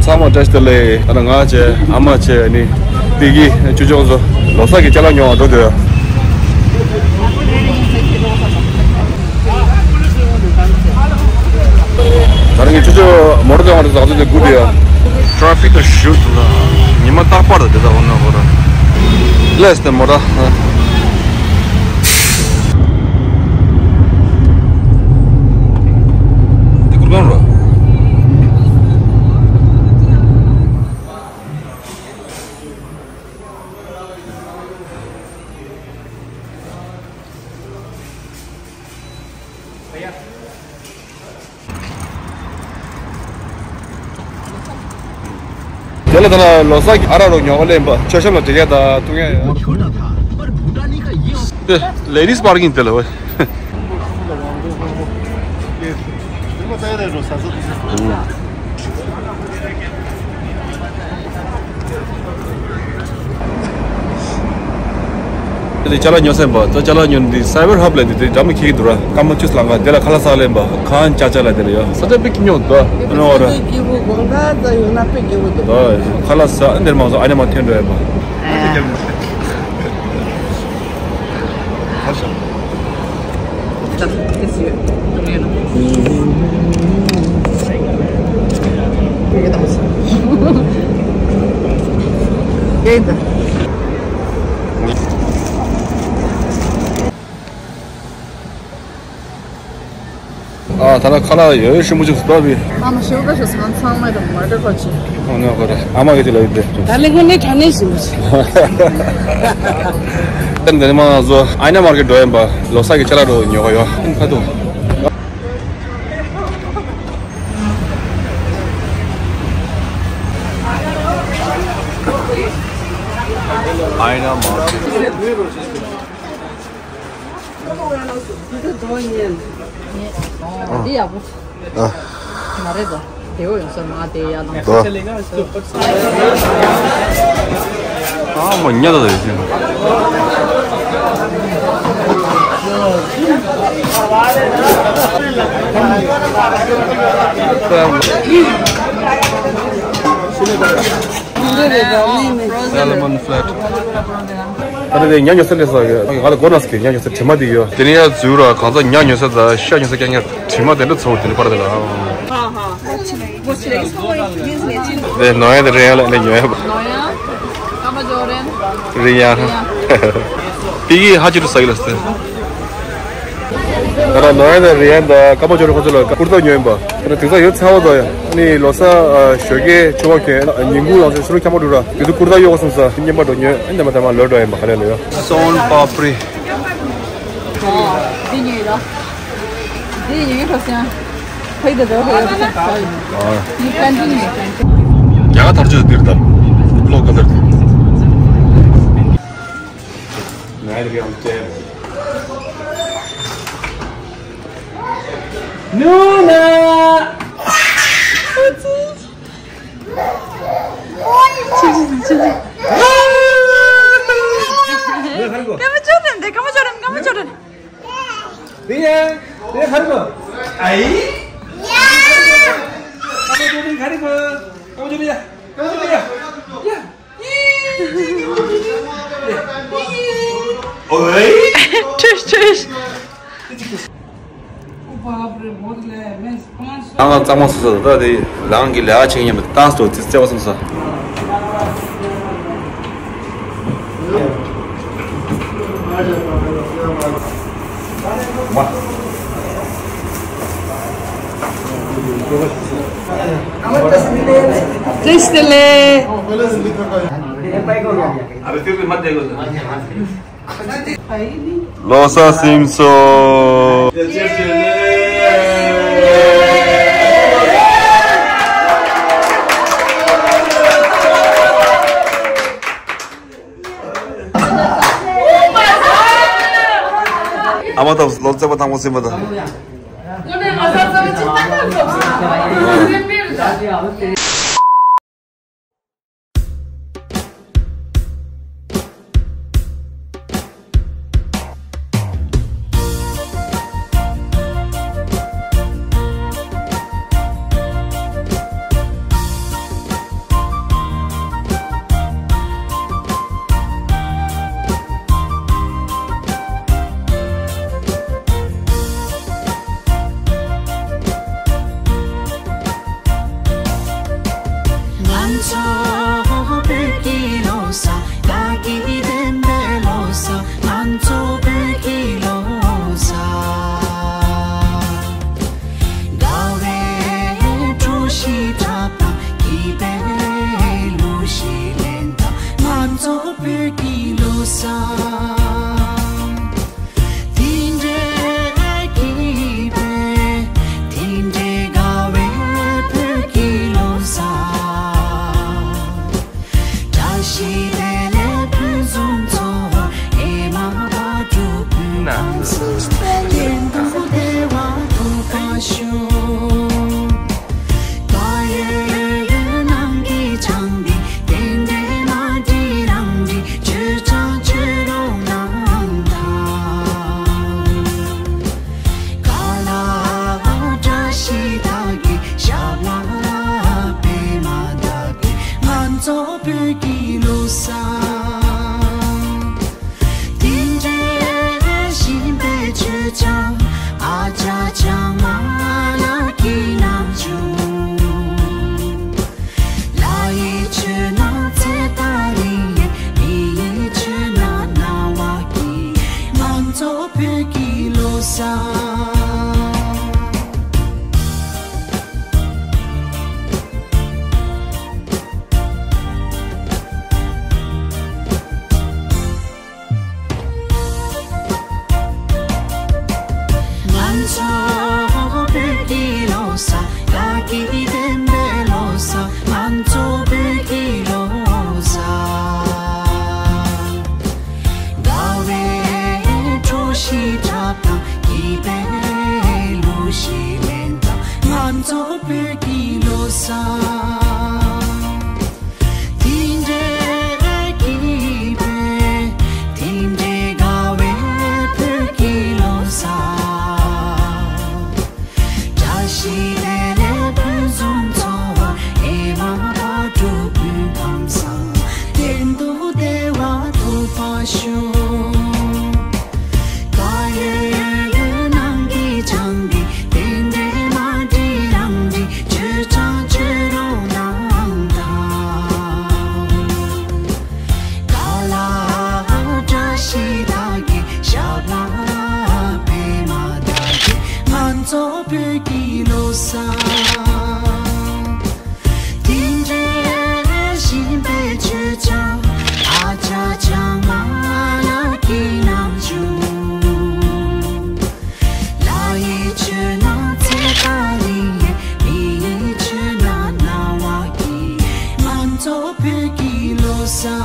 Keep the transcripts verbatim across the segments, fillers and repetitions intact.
ཚང་མ་བཀྲ་ཤིས་བདེ་ལེགས། ད་ང་བཅས་ཨ་མ་བཅས་ནི་བདེ་སྐྱིད་ཆུང་ཆུང་ཚོ་ལོ་གསར་གྱི་ཅ་ལག་ཉོ་བར་འགྲོ་འདོད། ད་རིང་གི་ཆུ་ཆུ་མོ་ཊ་སྟོན་པ་དེ་ཚོ་ཚོ་དེ་སྒུག་བསྡད་ཡོད། ཊ་ཕིག་དང་ཞུ་ཐུབ་ལ། ཉི་མ་རྟག་པར་དུ་དེ་ཚོ་འོང་ན་གོ་ར། ལེས་ཏེ་མོ་ཊ། དེ་གུར་གང་རོ། དེ་ལ་ད་ལ་ལོ་གསར་གྱི་ཨ་རག་རོ་ཉོ་ག་ལེན་པ། མཆོད་བཤམས་ལ་སྒྲིག་ཡ་དང་བཏུང་ཡ་ཡོད། དེ་ལེ་ཌིས་པར་ཀིང་དེ་ལ་བ། དེ་ཅ་ལག་ཉོ་སེམས་པ། ད་ཅ་ལག་ཉོ་འདི་སའི་བར་ཧབ་ལ་འདི་དེ་འདྲ་མི་ཁྱེར་གི་འདུག་ར། སྐར་མ་བཅུ་ལང་ག་དེ་ལ་ཁ་ལག་ཟ་ལེན་པ། ཁང་ཅ་ཅ་ལ་དེ་ལ་ཡོད། ས་ཆ་དཔེ་སྐྱིད་ཉོ་འདུག་ཨ་ནོ་ར། དཔེ་སྐྱིད་པོ། དགོང་དག་ཙ་ཡོང་ན་དཔེ་སྐྱིད་པོ་འདུག་ད་ཁ་ལག་ཟ་འདིར་མང་ཚོ་ཨ་ཉ་མ་ཐོན་འགྲོ་ཡ་པ། ཨ་ད་ལ་ཁ་ལག་ཡོད་ཤི་མུ་ཅིག་སྟོབས་ཡིན། ཨ་མ་ཞོ་ག་ཞོ་སང་ཚང་མ་དང་མ་འདྲ་གོ་ཅི། ཨ་ནི་གོ་རེ་ཨ་མ་གི་དེ་ལ་ཡོད་དེ། ད་ལེ་ཁོ་ནི་ཁ་ནས་ཞི་མུ་ཅི། ཏན་ཏན་མ་ཟོ་ཨ་ཉ་མར་ཀེ་འགྲོ་ཡིན་པ། ལོ་གསར་གྱི་ཅ་ལག་རོ་ཉོ་ག་ཡོད་ཁ་ཐུག་ཨ་ཉ་མར་ཀེ། འདི་དོ་ཉན། འདི་ཡག་པོ། ཨ། མ་རེད་དོ། དེ་འོ་ཡོང་ས་མ་དེ་ཡ་ལང་། དོ། ཨ་མ་ཉལ་ད་ཡོད་ཤིང་། འདི་རེད་དོ། མི་མི། Salmon flat. ད་ནི་དེ་ཉ་ཉོ་ས་སླེབས་སོང་ཡོད། ང་ལ་སྒོ་ནས་ཀྱི་ཉ་ཉོ་ས་དྲི་མ་དེ་ཡོད། དེ་ནས་ཡར་འཛུལ་ར་གང་ཚ་ཉ་ཉོ་ས་དང་ཤ་ཉོ་ས་རྐྱང་རྐྱང་དྲི་མ་དེ་འདྲ་ཚོར་དེ་ནི་པར་དེ་ལ། དེ་ནོ་ཡ་དེ་རེ་ཡ་ལ་ནི་ཉོ་ཡ་པ། རེ་ཡ། པི་གི་ཧ་ཅི་རུ་ས་གི་ལ་སྟེ། ད་ལྟ་ནོ་ཡན་དང་རི་ཡན་དང་ཀ་པ་ཅོ་རི་ཁོ་ཚོ་ལ་ཀུར་ཏ་ཉོས་ཡིན་པ། ད་ལྟ་དེང་སང་ཡོད་ཚ་བ་དང་ཡང་ནི་ལོ་གསར་ཞོགས་ཀས་ཆུ་བ་གྱོན་ཉིན་གུང་ལངས་ཚེ་ཕྱི་རུ་འཁྱམ་པ་འགྲོ་ར། དེ་ཚོ་ཀུར་ཏ་གཡོག་ག་སོང་ས་རྔན་པ་འགྲོ་ཉོས་ཨ་ནི་མ་ཐ་མ་ལོས་འགྲོ་ཡིན་པ་ག་ལེ་ལོས་ཡོད། སོན་པ་པྲི། འདི་ཉོས་ར། འདི་ཉོས་ཁ་སང་། ཕའི་ད་འགྲོ་ཧེ་ཡོད་ས་ཁ་ཡིན། ཨ། འདི་ཀན་ཏིན་ཉོས་ཀན་ཏིན། རྒྱ་གར་ཐར་ཆུ་འདིར་དང་། ལོ་ག་ལེར་དང་། ང་ཡི་ཡང་ཅེ། ནུ་ན། ཀ་མ་ཅོ་རན་དེ། ཀ་མ་ཅོ་རན། ཀ་མ་ཅོ་རན། དེ་ཡ། དེ་ཧར་གོ། ཨའི། ཀ་མ་ཅོ་རན་ཧར་གོ། ཀ་མ་ཅོ་རན་ཡ། ཀ་མ་ཅོ་རན་ཡ། ཡ། ཨོའི། ཁྲུས་ཁྲུས། ང་གཙང་མ་སོ་སོ་ད་དེ་རང་གི་ལས་ཀ་བྱེད་མཁན་པ་ཏང་སྟོ་ཙི་བརྩེ་བ་སོང་ས། བཀྲ་ཤིས་བདེ་ལེགས། ལོ་གསར་ཟིན་སོང་། ཨ་མ་དང་ལོ་ཙེ་པ་དང་པོ་ཟིན་པ་དང་། ང་ཚོ་བོད་ཀྱི་ལོ་གསར། དེ་འདྲའི་ཞིམ་པའི་མཆོད་ཆང་། ཨ་ཅག་ཆང་མ་ལ་ཀི་ནམ་ཆུང་། ལ་ཡི་ཆུ་ནང་ཚེ་ད་རིང་ཡེ། མི་ཡི་ཆུ་ནང་ན་བ་ཀི། ང་ཚོ་བོད་ཀྱི་ལོ་གསར། ང་ཚོ་བོད་ཀྱི་ལོ་གསར། དགའ་སྐྱིད་ལྡན་པའི་ལོ་གསར། ང་ཚོ་བོད་ཀྱི་ལོ་གསར། དགའ་བའི་བྲོ་ཞིག་འཁྲབ་དང་། སྐྱིད་པའི་གླུ་ཞིག་ལེན་དང་། ང་ཚོ་བོད་ཀྱི་ལོ་གསར། དེ་འདྲའི་སྐྱིད་པའི། དེ་འདྲའི་དགའ་བའི་བོད་ཀྱི་ལོ་གསར། བཀྲ་ཤིས་བདེ་ལེགས་ཕུན་སུམ་ཚོགས། ཨེ་མ་ཕ་གྲུ་བོའི་ཁམས་བཟང་། བདེ་སྡུག་བདེ་བ་ཐོབ་པར་ཤོག་དཀར་ཡོལ་ཡོལ་ནང་གི་ཆང་འདི། དེ་འདྲའི་མ་འདྲིས་རང་འདྲིས། ཆོས་ཆང་ཆོས་རོགས་གནང་དང་། ཁ་ལག་བཀྲ་ཤིས་དག་གི་ཞབས་ལ་པད་མ་དག་གི། ང་ཚོ་བོད་ཀྱི་ལོ་གསར། དེ་འདྲའི་ཞིམ་པའི་མཆོད་ཆང་། ཨ་ཅག་ཆང་མ་ལ་ཀི་ནམ་ཆུང་། ལ་ཡི་ཆུ་ནང་ཚེ་ད་རིང་ཡེ། མི་ཡི་ཆུ་ནང་ན་བ་ཀི། ང་ཚོ་བོད་ཀྱི་ལོ་གསར།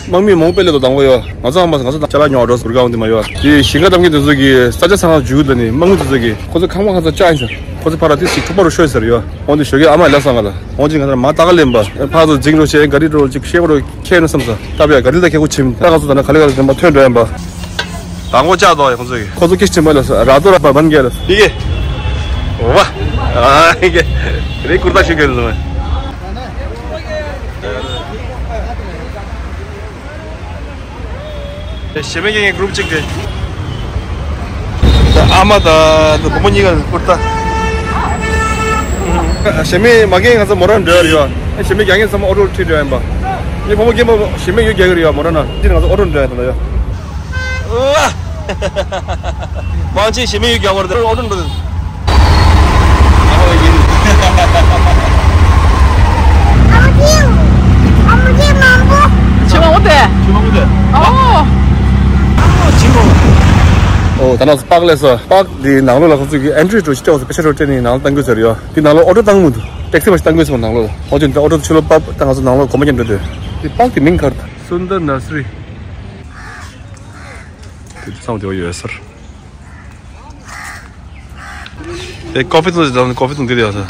དམག་མི་མང་པོ་སླེབས་འདུག་དང་པོ་ཡོད། ང་ཚོ་ཨ་མ་ང་ཚོ་དང་ཅ་ལག་ཉོ་བ་འགྲོ་གུར་དཀར་འོང་དེ་མ་ཡོད། དེ་ཞིང་ཁ་གཏམ་མཁན་དེ་ཚོ་གིས་ས་ཆ་ཚང་ཁ་འཇུག་དུ་ནི་དམག་མི་དེ་ཚོ་གིས་ཁོ་ཚོ་ཁང་པ་ཁ་ཚ་ཅག་ཡིན་ཟེར། ཁོ་ཚོ་ཕར་ར་དེ་ཞིག་འཁྲུག་པ་རུ་ཤོད་ཟེར་ཡོད། འོང་དེ་ཞོགས་ཀས་ཨ་མ་ལ་སང་ག་ལ་འོང་ཅིག་ང་ཚོ་མ་ཏག་ལེན་པ་ཕར་ཚོ་འཛིང་རོགས་བྱས། ག་རི་འགྲོ་ཅིག་ཤེས་རོགས་ཁྱེད་ནས་བསམ་ས་ལྟ་བས་ག་རི་ལ་ཁྱེད་ཁོ་ཆིམ་ད་ང་ཚོ་ད་ན་ག་ལེ་ག་ལེ་དེ་མ་ཐོན་འགྲོ་ཡིན་པ། དང་པོ་ལྕགས་རྡོག་ཡ་ཁོ་ཚོ་གི་ཁོ་ཚོ་སྐད་ཆ་དྲན་པ་ལ་ས་ར་རྡོ་ར་པ་བན་གེ་ལ་ཡི་གེ། ཨོ་བ། ཨ་ཡི་གེ། རེ་ཀུར་ཏ་ཤུ་གེ་ལ་ཟོ་མེ། ཞེ་མེ་གེ་གི་གུ་རུབ་གཅིག་གི། ཨ་མ་ད་བུ་མོ་གཉིས་ཀ་ཀུར་ཏ། ཞེ་མེ་མ་གེ་ང་ཚོ་མོ་རང་འགྲོ་ཡ་རེད་ཡ། ཞེ་མེ་རྒྱ་ངན་ཚང་མ་ཨོ་ཏོ་ཁྲིད་འགྲོ་ཡ་ཡིན་པ། ངའི་བུ་མོ་རྒན་པ་ཞེ་མེ་ཡོད་རྒྱ་གི་རེད་ཡ། མོ་རང་ན་འདི་ང་ཚོ་ཨོ་ཏོ་འགྲོ་ཡ་དང་ཡ། པང་ཆེན་ཞེ་མེ་ཡོད་རྒྱ་བར་དུ་ཨོ་ཏོ་འགྲོ། ཆེ་མ་འོ་དེ། ཆེ་མ་འོ་དེ། ཨོ། ཨོ་ད་ནང་པག་ལས་སོ། པག་འདི་ནང་ལོགས་ལ་ཁོ་ཚོས་ཀྱི་ཨེན་ཊི་རི་འགྲོ་ཆེ་ཏོག་ཙམ་པེ་ཤ་རོ་སྤྲད་ནས་ནང་ལ་བཏང་དགོས་ཟེར་ཡོད། འདི་ནང་ལོགས་ཨོ་ཏོ་བཏང་མི་འདུག་ཊེག་སི་མ་ཞིག་བཏང་དགོས་ཟེར་ནང་ལོགས་ལ། ཨོ་ཅོ་འདི་ཨོ་ཏོ་ཆུ་ལོག་པག་ད་ང་ཚོ་ནང་ལོགས་གོམ་པ་རྒྱག་འགྲོ་འདོད། འདི་པག་གི་མིང་ག་རེ་ད། སུན་དར་ནར་སི་རི། དེ་ཚང་དེ་བ་ཡོད་ཟེར། དེ་ཀོ་ཕི་བཏུང་ཟེར། ཀོ་ཕི་བཏུང་དེ་དེ་ཡོད་ཟེར།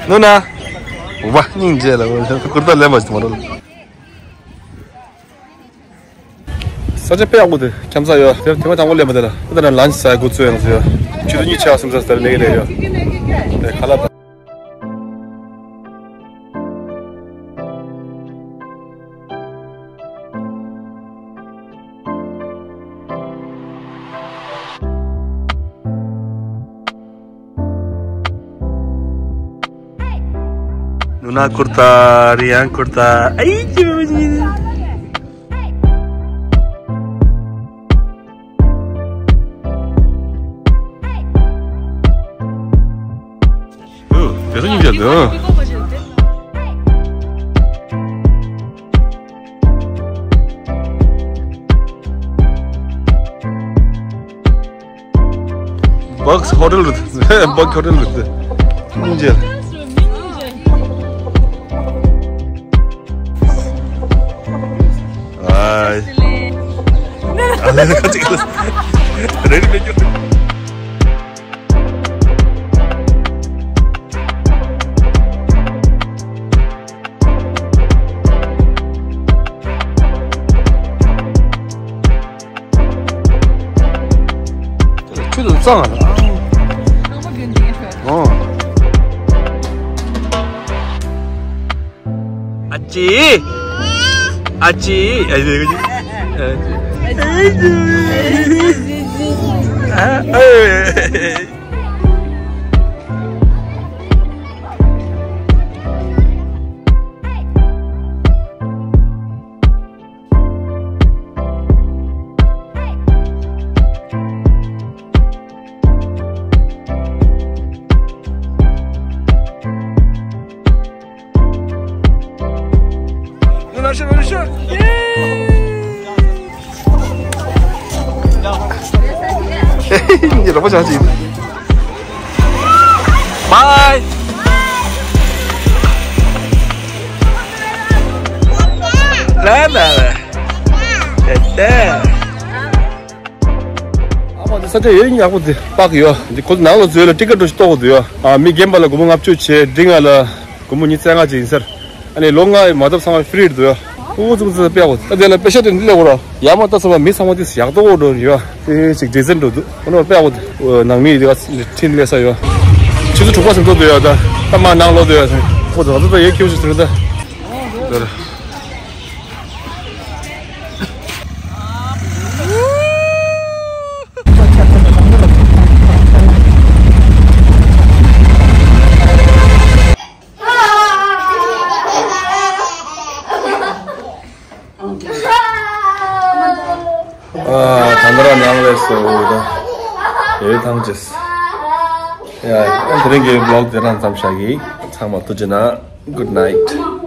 ནུ་ན། ཝ་སྙིང་རྗེ་ལ་ཀུར་ཏ་ལེན་པ་ཞིག་མ་རོལ། ས་ཆ་དཔེ་ཡག་པོ་དེ་ཁྱམས་ས་ཡོད། དེར་དེ་མ་དང་པོ་ལེན་པ་དེ་ལ་ཨ་ད་ལ་ལན་ཆི་ཟ་དགོས་ཚོད་ཡང་ཟེར། ཆུ་ཚོད་གཉིས་ཆ་སུམ་ས་དེར་ལེགས་ལེགས་ཡོད། དེ་ཁ་ལག་དང་། ནུ་ན་ཀུར་ཏ། རི་ཡང་ཀུར་ཏ། ཨེ་ཅི་བ་མི་ཅི། ཡག་ཉིན་བྱ་དུ། Bugs Hotel རེད། Bugs Hotel རེད། མིན་ཇེ། ཨའི། ཨ་ལེ་ཁ་ཅིག་ལ། རེ་རེ་མེད་རྒྱུ། ཆུ་དང་གཙང་ཨ། ཨོ། ཨ་ཅེ། ཨ་ཅེ། ཨ་ཅེ། ཨ་ཅེ། ཨ་ཨེ། Bye. ལ་ལ་ལ། ཏེ་ཏེ། ཨ་མ་འདི་ས་ཆ་ཡོད་ཡག་པོ་འདི་པག་ཡོད། འདི་ཁོ་ཚོ་ནང་ལ་འཛུལ་ལ་ཊི་ཀེ་ཊི་འདྲ་ཞིག་གཏོང་དགོས་འདུག་ཡོད། ཨ་མི་རྒན་པ་ལ་སྒོར་མོ་ལྔ་བཅུ་བྱས། འབྲིང་བ་ལ་སྒོར་མོ་ཉི་ཤུ་རྩ་ལྔ་བྱས་ཡིན་ཟེར། ཨ་ནི་ལོ་ལྔ་མ་བཏབ་ཚང་མ་ཧྥི་རི་འདུག་ཡོད། ཨུ་ཙི་ཙི་དཔེ་ཡག་པོ། ད་དེ་ལ་པེ་ཤ་དེ་འདི་ལས་འོ་ར་ཡ་མ་བཏབ་ཚང་མ་མི་ཚང་མ་དེ་ཡག་ཏོག་འགྲོ་ཡོད། དེ་ཅིག་ཌི་སེན་འགྲོ་འདུག་ཨ་ནི་དཔེ་ཡག་པོ་འདུག་ནང་མི་དེ་ག་ཁྲིན་ལས་ས་ཡོད། ཆུ་ཚོད་དྲུག་པ་ཟིན་ཐོག་འདུག་ཡོད། ད་ད་མ་ནང་ལོག་འདུག་ཡོད། ཁོ་ཚོ་ད་ད་ཡོད་ཁྱེའུ་ཞིག་ཟེར་ད། ཨ་ད་ནི་རང་ནང་ལས་སོ་འོ་ད། ཡོད་ཐང་ཅེས། ཡ་ཨ་དེ་རིང་གི་བི་ལོག་དེ་རང་ཙམ་བཞག་གི། ཚང་མ་ཐུགས་རྗེ་གནང་། Good night.